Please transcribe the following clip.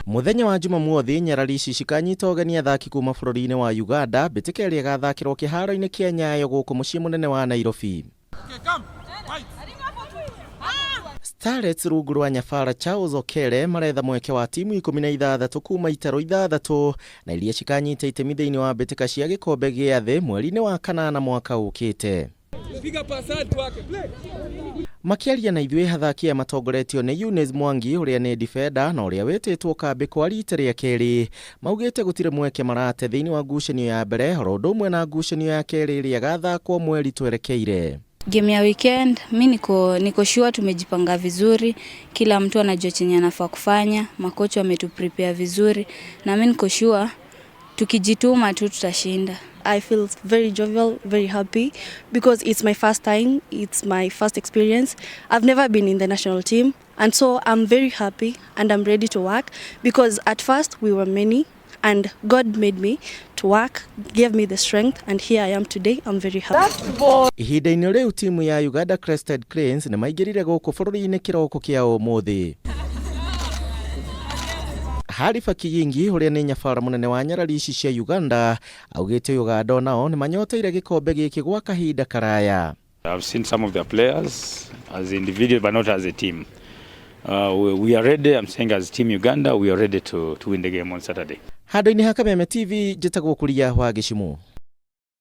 Mũthenya wa Jumamuothi, nyarari ici cikanyita ũgeni athaki kuma bũrũri-inĩ wa Uganda, mbĩtĩka ĩrĩa ĩgathakĩrwo kĩharo-inĩ kĩa Nyayo gũkũ mũciĩ mũnene wa Nairobi. Starlets rungu rwa Nyabara Charles Okere maretha mweke wa timu 16 kuma itaro 6 na iria cikanyita itemi thĩinĩ wa mbĩtĩka cia gĩkombe gĩa thĩ mweri-inĩ wa kanana mwaka ũkĩte. Makĩaria na ithuĩ, athaki aya matongoretio nĩ Eunice Mwangi ũrĩa nĩ defender na ũrĩa wĩtĩtwo kambĩ kwa rita rĩa kerĩ, maugĩte gũtirĩ mweke marate thĩinĩ wa ngucanio ya mbere oro ũndũ ũmwe na ngucanio ya kerĩ ĩrĩa ĩgathakwo mweri twerekeire. Game ya weekend mi niko sure tumejipanga vizuri, kila mtu anajua chenye anafaa kufanya, makocha wametu prepare vizuri na mi niko sure tukijituma tu tutashinda. I feel very jovial, very happy because it's my first time, it's my first experience. I've never been in the national team, and so I'm very happy and I'm ready to work because at first we were many and God made me to work, gave me the strength, and here I am today. I'm very happy. Ihinda-inĩ rĩu, timu ya Uganda Crested Cranes nĩ maingĩrire gũkũ bũrũri-inĩ kĩroko kĩa ũmũthĩ. Hariba Kiyingi ũrĩa nĩ nyabara mũnene wa nyarari ici cia Uganda augĩte Uganda onao nĩ manyoteire gĩkombe gĩkĩ gwa kahinda karaya. I've seen some of their players as individuals, but not as a team. We are ready. I'm saying as Team Uganda, we are ready to win the game on Saturday. Handũ-inĩ ha Kameme TV, njĩtagwo Kuria wa Gĩcumu.